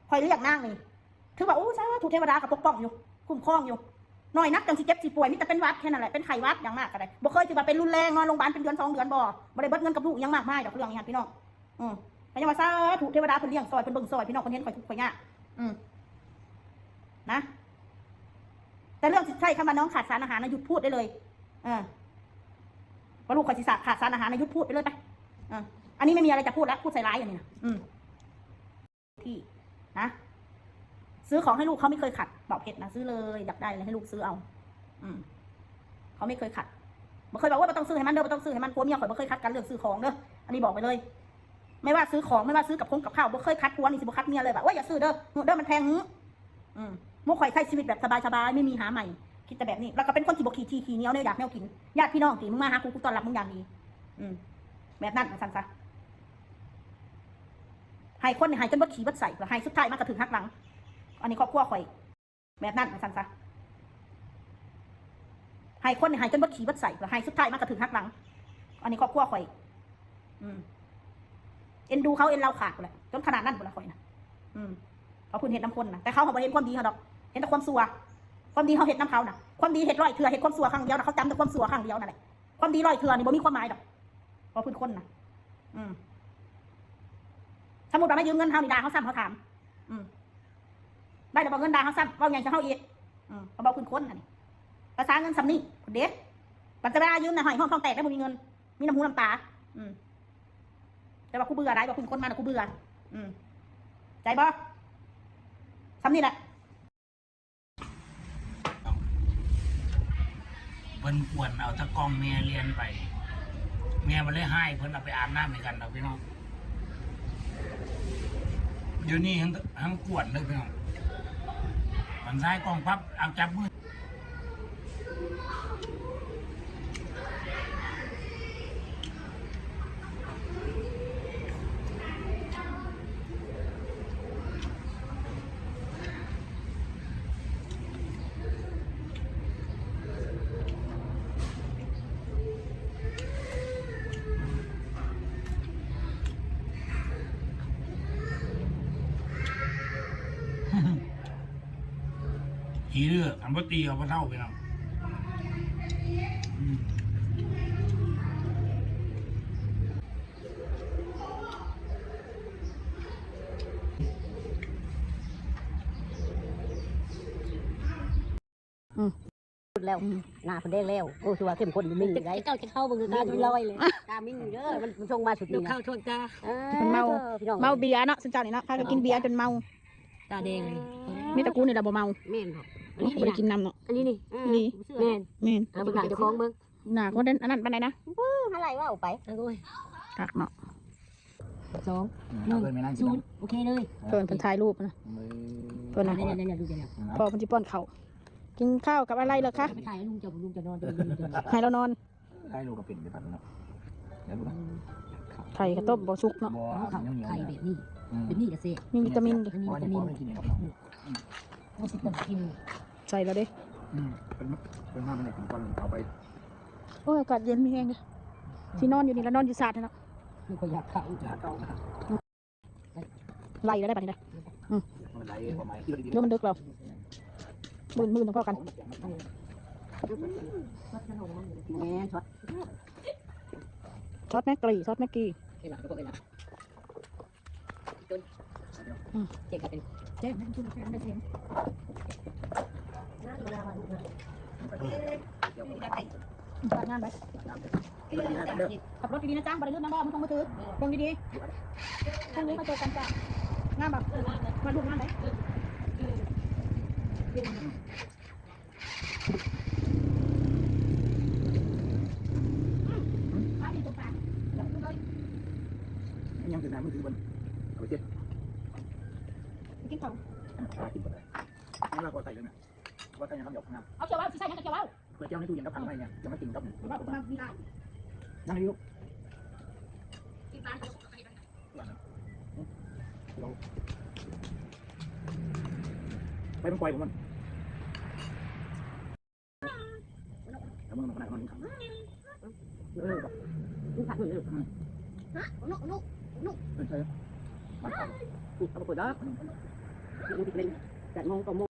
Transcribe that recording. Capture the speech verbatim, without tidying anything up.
ข่อยเลี้ยงนางนี่ ถือว่า โอ้ สาธุ เทวดาก็ปกป้องอยู่ คุ้มครองอยู่ น้อยนักจั่งสิเจ็บสิป่วย มีแต่เป็นหวัดแค่นั้นแหละ เป็นไข้หวัดอย่างมากก็ได้ บ่เคยถือว่าเป็นรุนแรง นอนโรงพยาบาลเป็นเดือนสองเดือน บ่ บ่ได้เบิดเงินกับลูกอิหยังมากมายดอก เรื่องนี้หั่นพี่น้อง อืม ก็ยังว่า สาธุ เทวดาเพิ่นเลี้ยงซอย เพิ่นเบิ่งซอย พี่น้อง เพิ่นเห็นข่อยทุกข์ข่อยยาก อืม นะ แต่เรื่องสิใช้คำว่าน้องขาดสารอาหารนะ หยุดพูดได้เลย เออ ว่าลูกข่อยสิขาดสารอาหารนะ หยุดพูดไปเลยไป เออ อันนี้ไม่มีอะไรจะพูดแล้ว พูดใส่ร้ายอย่างนี้นะ อืม ที่นะ ซื้อของให้ลูกเขาไม่เคยขัด บอกเพชรนะ ซื้อเลย อยากได้อะไรให้ลูกซื้อเอา อืม เขาไม่เคยขัด บ่เคยบอกว่าบ่ต้องซื้อให้มันเด้อ บ่ต้องซื้อให้มัน ผัวเมียข่อยบ่เคยขัดกันเรื่องซื้อของเด้อ อันนี้บอกไปเลย ไม่ว่าซื้อของ ไม่ว่าซื้อกับคงกับข้าว บ่เคยขัดผัวนี่ สิบ่ขัดเมียเลย ว่า โอ้ย อย่าซื้อเด้อ เด้อ มันแพง หื้อ อืม หมู่ข่อยใช้ชีวิตแบบสบายๆ ไม่มีหาใหม่ คิดแต่แบบนี้ แล้วก็เป็นคนที่บ่ขี้ทีขี้เหนียวแนวอยากแนวกิน ญาติพี่น้องติ มึงมาหากู กูต้อนรับมึงอย่างดี อืม แบบนั้นว่าซั่นซะ ให้คนนี่ให้จนเบิดขี้เบิดไส้ ให้สุดท้ายมากระถือหักหลัง อันนี้ครอบครัวข่อย แบบนั้นว่าซั่นซะ ให้คนนี่ให้จนเบิดขี้เบิดไส้ ให้สุดท้ายมากระถือหักหลัง อันนี้ครอบครัวข่อย อืม เอ็นดูเขาเอ็นเราขาดพู้นแหละ จนขนาดนั้นพู้นละข่อยนะ อืม เพราะเพิ่นเฮ็ดนำคนนะ แต่เขาบ่เห็นความดีเขาดอก เห็นแต่ความชั่ว ความดีเขาเฮ็ดนำเขานะ ความดีเฮ็ดร้อยเทื่อ เฮ็ดความชั่วครั้งเดียวนะ เขาจำแต่ความชั่วครั้งเดียวนั่นแหละ ความดีร้อยเทื่อนี่บ่มีความหมายดอก เพราะเพิ่นคนนะ อืม สมมุติว่ามายืมเงินเขานี่ด่าเขาซ้ำเขาถาม อืม ได้แล้วบ่เงินด่าเขาซ้ำ เว้าหยังใส่เขาอีก อืม เขาบอกเพิ่นคนอันนี้ ภาษาเงินส่ำนี้เด้ ปัจจุบันยืมนะ ห้อยห้องท้องแตกได้บ่มีเงิน มีน้ำหูน้ำตา อืม แต่ว่ากูเบื่อได้ ว่าเพิ่นคนมาแล้วกูเบื่อ อืม ใจบ่ ส่ำนี้แหละ เพิ่นกวนเอาตะกร้องแม่เลียนไป แม่บ่เลยให้เพิ่นเอาไปอาบน้ำให้กันดอกพี่น้อง เดี๋ยวนี้ทั้ง ทั้งกวนเลยพี่น้อง มันซ้ายกล้องปั๊บ เอาจับมือ ขี้เลือก อันบ่ตีเอาบ่เท่าพี่น้อง อืม อืม แล้ว อืม หน้าเพิ่นแดงแล้ว โอ้ คือว่าเข้มข้นอยู่ มีอยู่ได้ เจ้าจะเข้าเบิ่ง มีอยู่ ลอยเลย ตามินอยู่เด้อ มัน มันส่งมาสุด ลู นี่ ก นะ เข้าช่วงจ้า เออ เพิ่นเมา พี่น้อง เมาเบียร์เนาะ ซุมเจ้านี่เนาะ พากันกินเบียร์จนเมา ตาแดงเลย มีแต่กูนี่แหละบ่เมา แม่นบ่ อันนี้ บ่ได้กินนำเนาะ อันนี้นี่ เออ นี่ แม่น แม่น เอาเบิ่งหน้าเจ้าของเบิ่ง หน้าคนนั้น อันนั้นปานใดนะ อู้ อะไรว่าออกไป โอ้ย คักเนาะ สอง อืม หนึ่ง เอาเพิ่นไปนั่งกิน ศูนย์ น้ำ โอเคเลย เพิ่น เพิ่นถ่ายรูปนะ เออ เพิ่นนะ เนี่ย เนี่ย เนี่ย ดูเนี่ย พ่อเพิ่นสิป้อนข้าว กินข้าวกับอะไรเหรอคะ ไปถ่ายลุงจะ ลุงจะนอน จะลุงจะนอน ให้เรานอน ถ่ายรูปก็เป็นไปพันเนาะ เดี๋ยวดูนะ ไข่ข้าวต้มบ่สุกเนาะ บ่ เอาข้าว เหนียวๆ ไข่แบบนี้ อืม แบบนี้ก็แซ่บ มีวิตามิน มีวิตามิน เพราะว่านี่พ่อไม่กินเองครับ เอาสิบกิน ใส่แล้วเด้ อืม เป็น เป็นมากมันเนี่ย ผมก่อนเอาไป โอ้ย อากาศเย็นมีแฮงเด้อ สินอนอยู่นี่แล้วนอนอยู่ซาดนั่นเนาะ คือคนอยากเข้า อยากเข้า ไล่แล้วได้ปานนี้นะ อืม มันไหลออกมา เดี๋ยวมันดึกแล้ว มื้อ มื้อหนึ่งพอกัน แม่ช็อต ช็อตแม็กกี้ ช็อตแม็กกี้ เห็นหลังก็เห็นหลัง อืม เจ๊งก็เป็น เจ๊งนะ คุณแฟนได้เจ๊ง งานไป ขับรถดีๆนะจ๊ะ บ่ได้ลืมนะ บ่ มือถือ ลงดีๆ พรุ่งนี้มาเจอกันจ้ะ งานบ่ มาลูกงานไหน ยังถึงน้ำมือถือมัน เอาไปเช็ด กินข้าว ปลากินบ่ได้ นี่เราก็ใส่แล้วเนี่ย ว่าใส่ยังทำหยอกน้ำ เอาเขียวเอา สิใส่ยังก็เขียวเอา เพื่อเจ้าในตู้เย็นก็พังไว้เนี่ย จะมากินกับหมู ว่าผมมามีได้ นั่งอยู่ กินปลาเขียว ไปมันปล่อยผมมัน แล้วมันขนาดมัน เออ นี่ผักหนึ่ง อืม ฮะ นุ นุ นุ เป็นไง มัน เอาไปเปิดแล้ว แปดโมงเก้าโมง